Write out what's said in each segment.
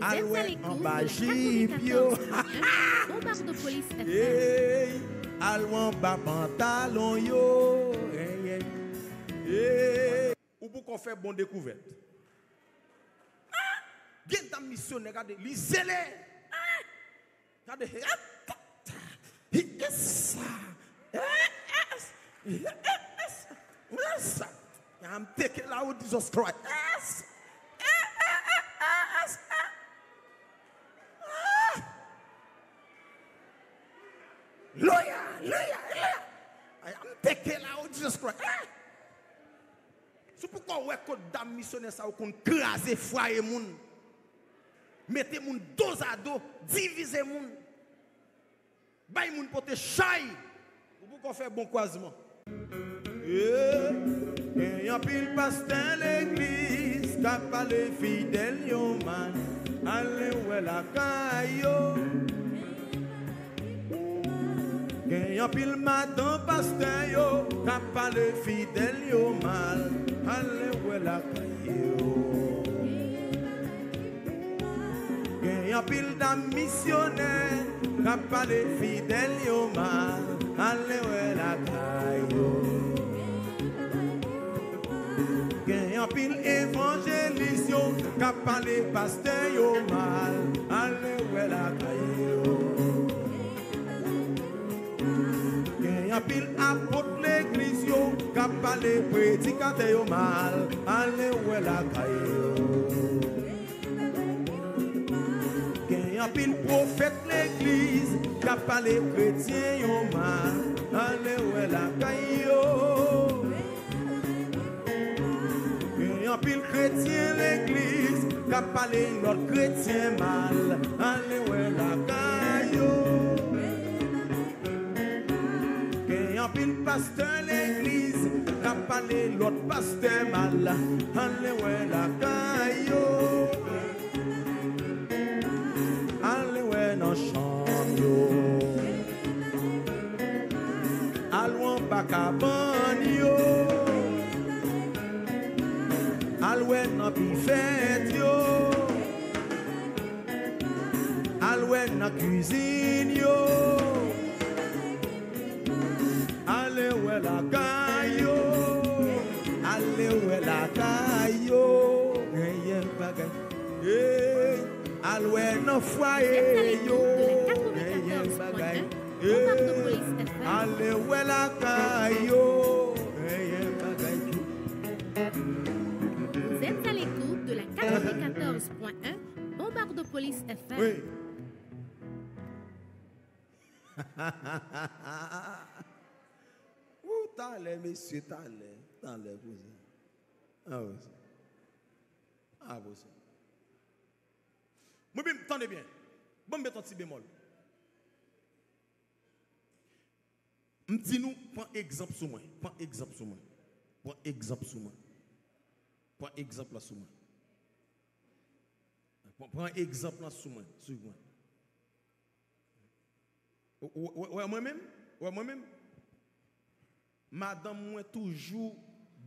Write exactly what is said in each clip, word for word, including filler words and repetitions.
Al wè anba jip yo. Bombardopolis F M. Ey, al wè anba pantalon yo. Ey, ey. Ey. Ou poko fè bon dekouvèt. Ah! Gen dam misyonè, gade, li zele. Ah! Gade, yes, yes, yes, yes. I'm taking out Jesus Christ. Yes. Yes. Ah! Loya, loya, loya. I am taking out Jesus Christ. Ah! Se poukwa w wè kot dam misyonè sa yo konn kraze fwaye moun, mete moun dozado, divize moun, bay moun pote chay. Ou poko fè bon kwazman. Yeah. Gen anpil pastè legliz k ap pale fidèl yo mal. Ale wè lakay yo. Gen anpil madan pastè yo k ap pale fidèl yo mal. Ale wè lakay yo. Gen anpil dam misyonè k ap pale fidèl yo mal. Ale wè lakay yo. Gen anpil evanjelis yo k ap pale pastè yo mal. Ale wè lakay yo. Gen anpil apot legliz yo k ap pale predikatè yo mal. Ale wè lakay yo. Gen anpil pwofèt legliz k ap pale kretyen yo mal. Ale wè lakay yo. Gen anpil kretyen legliz k ap pale lòt kretyen mal. Ale wè lakay yo. Gen anpil pastè legliz k ap pale lòt pastè mal. Ale wè lakay yo. Ale wè nan chanm yo. Al wè anba kabann yo. Al wè nan bifèt yo. Al wè nan kizin yo. Ale wè lakay yo. Ale wè lakay yo. Genyen bagay. Hey, al wè nan fwaye yo. Genyen bagay. Hey, ale wè lakay yo. Genyen bagay tou. Vous êtes à l'écoute de la quatre-vingt-quatorze point un Bombardopolis F M. Wi. Ou talè, mesye, talè. Talè pou sa. Ah, wi. Ah, pou sa. Mwen menm, tande byen. Ban m met yon ti bemòl. M di nou, pran egzanp sou mwen. Pran egzanp sou mwen. Pran egzanp sou mwen. Pran egzanp la sou mwen. Pran, pran egzanp la sou mwen. Sou mwen. Ou, ou, ou, ou wè mwen menm? Ou wè mwen menm? Madanm mwen toujou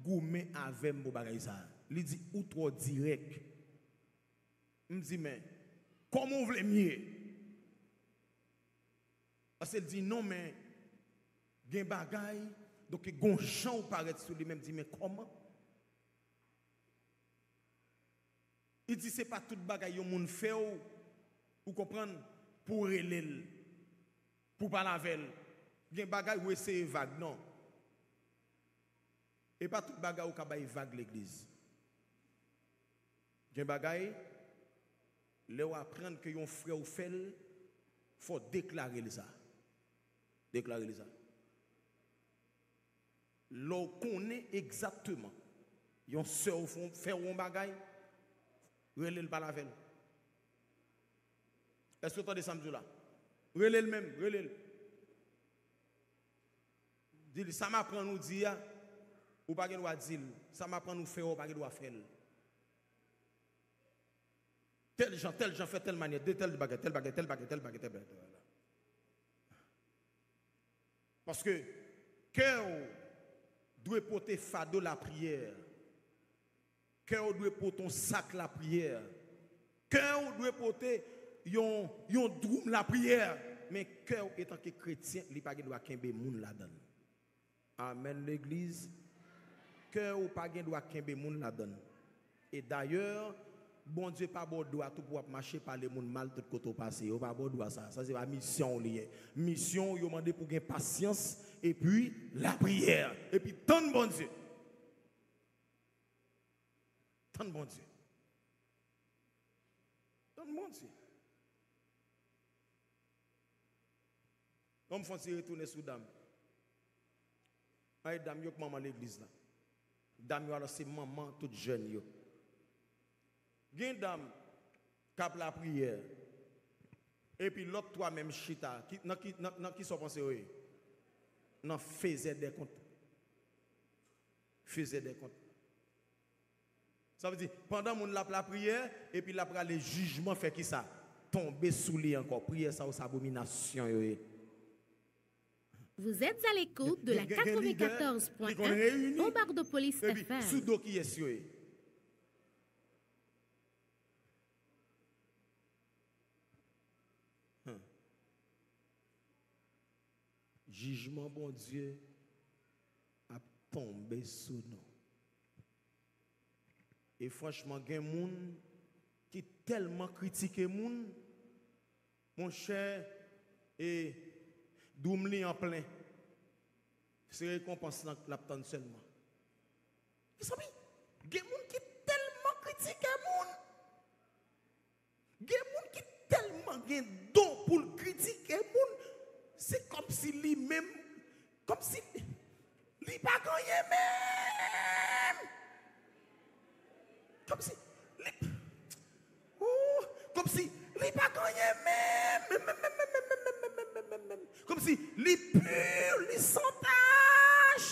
goumen avè m pou bagay sa. Li di, "Ou twò dirèk." M di, "Men, kòman w vle m ye?" Paske l di, "Non, men gen bagay, donk, gon jan w parèt sou li." Men m di, "Men kòman?" Li di, "Se pa tout bagay yon moun fè w, ou konprann, pou w rele l, pou w pale avè l. Gen bagay ou eseye vag, non. E pa tout bagay ou ka bay vag legliz. Gen bagay, lè w aprann ke yon frè w fè l, fò w deklare l sa. Deklare l sa." Lè w konnen egzakteman yon sè w fè w, fè w yon bagay, rele l, pale avè l. Èske w tande sa m di w la? Rele l menm, rele l. Di l, "Sa m aprann ou di a, ou pa gen dwa di l. Sa m aprann ou fè a, ou pa gen dwa fè l. Tèl jan, tèl jan, fè tèl manyè, de tèl bagay, tèl bagay, tèl bagay, tèl bagay, tèl bagay." Paske kè w dwe pote fado lapriyè. Kè w dwe pote yon sak lapriyè. Kè w dwe pote yon, yon dwoum lapriyè. Men kè w, etanke kretyen, li pa gen dwa kenbe moun ladan l. Amèn, legliz. Kè w pa gen dwa kenbe moun ladan l. E dayè, Bondye pa ba w dwa tou pou w ap mache pale moun mal tout kote w pase. Yo pa ba w dwa sa. Sa se pa misyon w li ye. Misyon w, yo mande pou w gen pasyans, epi lapriyè, epi tann Bondye. Tann Bondye. Tann Bondye. Bon, m fè yon ti retounen sou dam. Ay, dam yo k manman legliz la. Dam yo, alò, se manman tout jèn yo. Gen dam k ap lapriyè, epi lòt twa menm chita. Ki, nan ki, nan, nan ki sa w panse yo ye? Nan fezè dèkont. Fezè dèkont. Sa vle di, pandan moun l ap lapriyè, epi l ap rale jijman, fè ki sa? Tonbe sou li ankò. Priyè sa yo, se abominasyon yo ye. Vous êtes à l'écoute de la quatre-vingt-quatorze point un Bombardopolis F M. Sou do kiyès yo ye? Huh. Jijman Bondye ap tonbe sou nou. E franchman, gen moun ki tèlman kritike moun, monchè, e dwoum li an plen. Se rekonpans lan l ap tann sèlman. Mezanmi, gen moun ki tèlman kritike moun. Gen moun ki tèlman gen don pou l kritike moun, se kòmsi li menm, kòmsi li pa gen anyen menm. Kòmsi li, oh, kòmsi li pa gen anyen menm. Kòmsi li pur, li san tach.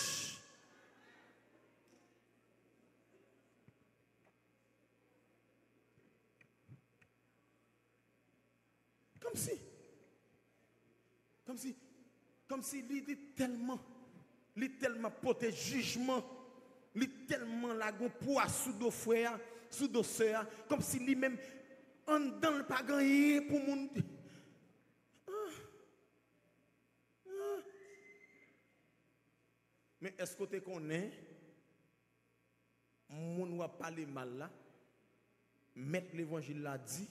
Kòmsi, kòmsi, kòmsi li, li tèlman, li tèlman pote jijman, li tèlman lage yon pwa sou do frè a, sou do sè a, kòmsi li menm, anndan l pa gen anyen pou moun. Ah. Ah. Men èske w te konnen moun w ap pale mal la, mèt levanjil la di,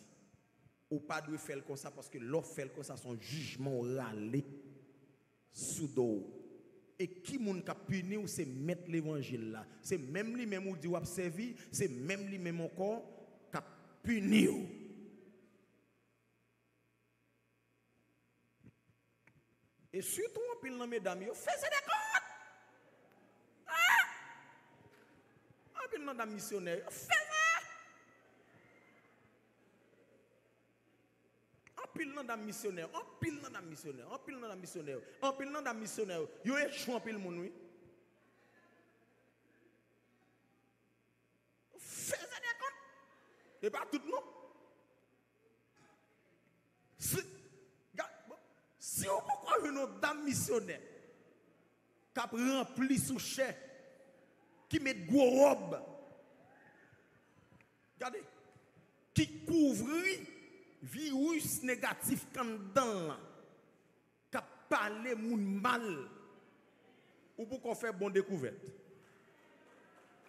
ou pa dwe fè l konsa, paske lè w fè l konsa, se yon jijman w rale sou do w. E ki moun k ap pini w? Se mèt levanjil la. Se menm li menm ou di w ap sèvi, se menm li menm ankò k ap pini w. E sitou anpil nan medam yo feze de kont. Ah! Anpil nan dam misyonè yo feze. Anpil nan dam misyonè, anpil nan dam misyonè, anpil nan dam misyonè, anpil nan dam misyonè yo, yo echwe anpil moun, wi. Feze de kont. E pa tout non. Si, gad, bon, si w poko jwenn yon dam misyonè k ap ranpli sou chè, ki met gwo wòb, gade, ki kouvri viris negatif k anndan l lan, k ap pale moun mal, ou poko fè bon dekouvèt.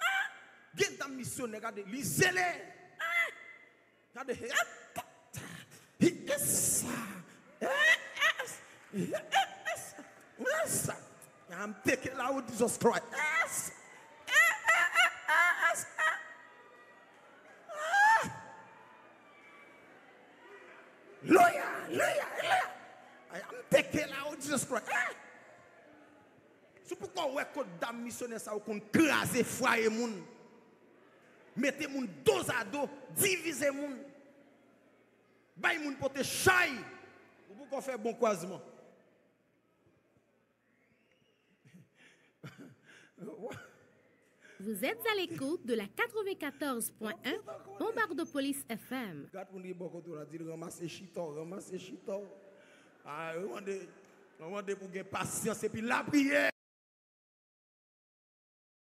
Ah! Gen dam misyonè, gade, li zele. Ah! Gade, yes, yes, yes, I'm taking out Jesus Christ. Yes, yes, yes. Ah! Loya, loya, loya. I am taking out Jesus Christ. Ah! Se poukò w wè kot dam misyonè sa yo konn kraze fwaye moun, mete moun dozado, divize moun, bay moun pote chay. Ou poukò fè bon kwazman. Vous êtes à l'écoute de la quatre-vingt-quatorze point un Bombardopolis F M. Gad moun ki bò kote w la, di l ranmase chita w, ranmase chita w. Ah, yo mande, yo mande pou gen pasyans epi lapriyè.